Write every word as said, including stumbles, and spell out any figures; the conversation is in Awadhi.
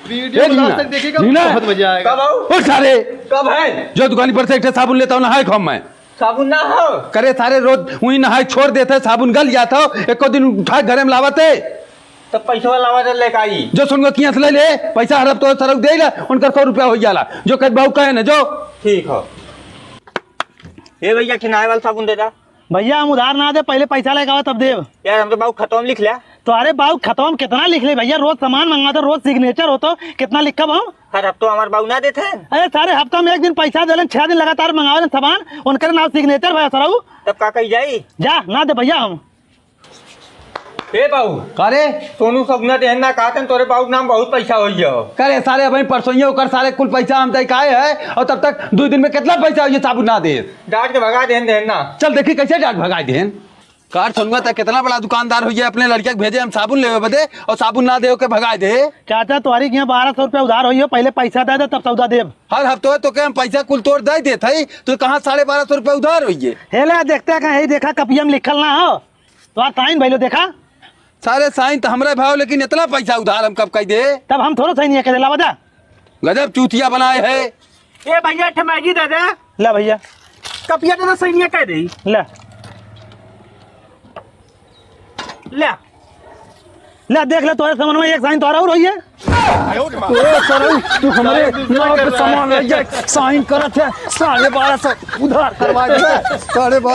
वीडियो ए, को लास्ट तक देखिएगा, बहुत मजा आएगा। कब आओ? ओ सारे, कब है? जो दुकानी पर से एक ठे साबुन लेता हूँ, नहाए खाऊं मैं। साबुन ना हो? करे सारे, रोज वहीं नहाए छोड़ देते हैं, साबुन गल जाता हो, एको दिन उठा घरे में लावत है। तो पैसवा लावा दे, लेके आई। जो सुन को किया से ले ले, पैसा हड़प तो सरक दे ला, उनका सौ रुपया हो जाला। जो कह बाबू कहे ना, जो। ठीक हो। ए भैया, किनारे वाला साबुन दे दा। भैया, हम उधार ना दे, पहले पैसा लेके आवा, तब देब। यार, हम तो बाबू खतम लिख लिया। तो अरे बाबू, खतम कितना लिख ले भैया, रोज सामान मंगाते, रोज सिग्नेचर होतो, कितना लिखब हम? हर हफ्तो हमार बाबू ना देते हैं। अरे सारे हफ्ता में एक दिन पैसा देलन, छह दिन लगातार मंगावेलन सामान, उनकर नाम सिग्नेचर भैया सरऊ। तब का कही जाई? जा, ना दे भैया हम। ए बाबू। का रे? सोनू सब ना देहन ना कहते हैं, तोरे बाबू के नाम बहुत पैसा हो गया। करे सारे, अबहीं परसों ही ओकर सारे कुल पैसा हम तय काहे है, और तब तक दो दिन में कितना पैसा हो गया साबुन ना दे? डांट के भगा देहन, देहन ना। चल देखी कैसे डांट भगा देहन। कार सुनवा त कितना बड़ा दुकानदार हो गया, अपने लड़किया के भेजे हम साबुन लेवे बदे और साबुन ना दे के भगा दे। चाचा, तुम्हारी के यहाँ बारह सौ रुपया उधार होई हो, पहले पैसा दे दे, तब सौदा देब। हर हफ्ते तो के हम पैसा कुल तोड़ दे देत हई, तो कहाँ साढ़े बारह सौ रुपया उधार होई है? हे ले, देखते हैं कहीं, देखा कपिया में लिखल ना हो। तो साइन भइलो देखा। सारे साइन तो हमरा भाव, लेकिन इतना पैसा उधार हम कब कह दे? तब हम थोड़ा साइन ये करे लावा दा। गजब चूतिया बनाए है। ए भैया, एक ठे मैगी दे दे। ला भैया। कपिया दे दे, सैनिया कह दे। ला। ला। ला, देख ले, तोरे समन में एक साइन तोरा और होई है। ओ सरऊ, तू हमरे नाव पे सामान ले जाए, साइन करत है, साढ़े बारह सौ उधार करवा दे। साढ़े